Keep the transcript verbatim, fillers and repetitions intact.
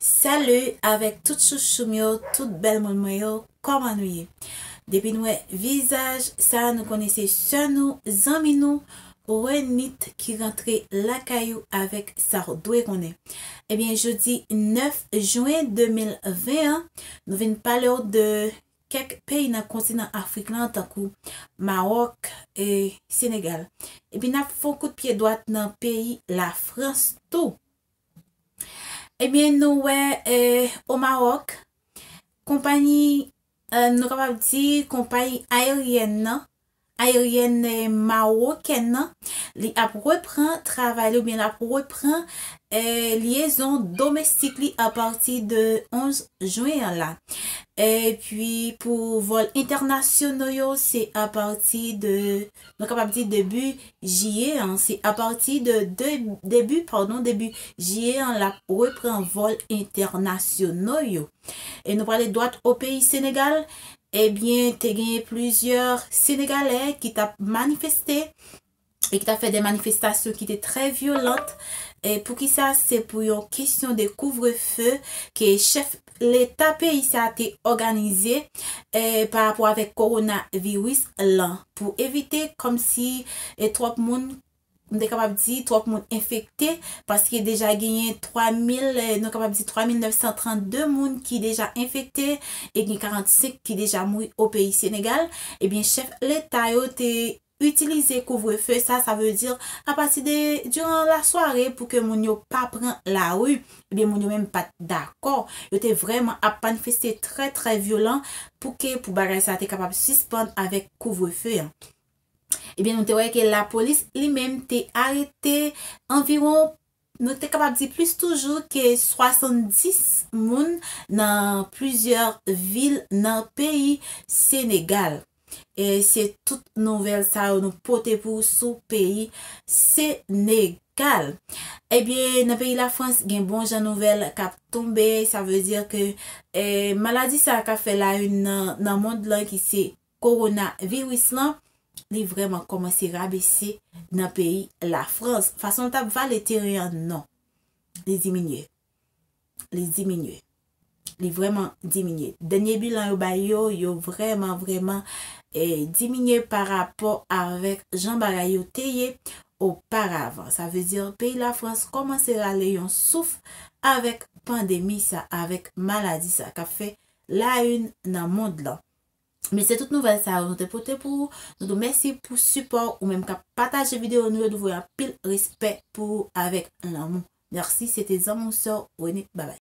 Salut avèk tout chouchou m yo, tout bèl moun mwen yo, kòman nou ye? Depi n wè vizaj sa, nou konnen se sè nou, zanmi nou, Renit ki rantre lakay ou avèk sa w dwe konnen. Ebyen, jodi nèf jen de mil ven an, nou vin pale w de kèk peyi nan kontinan Afrik lan, tankou Mawòk e Senegal. Epi n ap fè yon kout pye dwat nan peyi Lafrans tou. Ebyen, nou wè, eh, o Mawòk, konpayi, eh, nou kapab di konpayi ayeryèn nan, ayeryèn, eh, mawokèn nan, li ap repran travay li oubyen l ap repran, eh, lyezon domestik li apati de onz jen an la. Epi pou vòl entènasyonal yo, se apati de, nou kapab di debi jiyè an, se apati de, de, debi, padon, debi jiyè an, l ap repran vòl entènasyonal yo. E nou prale dwat o peyi Senegal, ebyen, te genyen plizyè Senegalè ki t ap manifeste e ki t ap fè de manifestasyon ki te trè vyolant. E poukisa? Se pou yon kesyon de kouvrefe ke chèf leta peyi sa te òganize, e, pa rapò avèk kowonaviris lan, pou evite kòmsi, e, twòp moun, m te kapab di twòp moun enfekte, paske deja genyen twa mil, e, nou kapab di twa mil nèf san trannde moun ki deja enfekte, e gen karannsenk ki deja mouri o peyi Senegal. Ebyen, chèf leta yo te itilize kouvrefe sa, sa vle di apati de diran lasware pou ke moun yo pa pran lari, ebyen moun yo menm pa t dakò. Yo te vrèman ap manifeste trè, trè vyolan pou ke, pou bagay sa te kapab sispann avèk kouvrefe an. Ebyen, nou te wè ke lapolis li menm te arete anviwon, nou te kapab di plis toujou ke swasanndis moun nan plizyè vil nan peyi Senegal. E se tout nouvèl sa yo nou pote pou ou sou peyi Senegal. Ebyen, nan peyi Lafrans, gen bon jan nouvèl k ap tonbe. Sa vle di ke, e, maladi sa k ap fè la une nan, nan mond lan ki se kowonaviris lan, li vrèman kòmanse rabese nan peyi Lafrans. Fason l t ap vale teren an, non. Li diminye. Li diminye. Li vrèman diminye. Dènye bilan yo bay yo, yo vrèman, vrèman, e, diminye pa rapò avèk jan bagay yo te ye oparavan. Sa vle di, peyi Lafrans kòmanse rale yon souf avèk pandemi sa, avèk maladi sa k ap fè la une nan mond lan. Men se tout nouvèl sa yo nou te pote pou ou. Nou di w mèsi pou sipò ou menm k ap pataje videyo nou yo, nou voye anpil respè pou ou avèk lanmou. Mèsi, se te zanmi w sè w, Renit. Babay.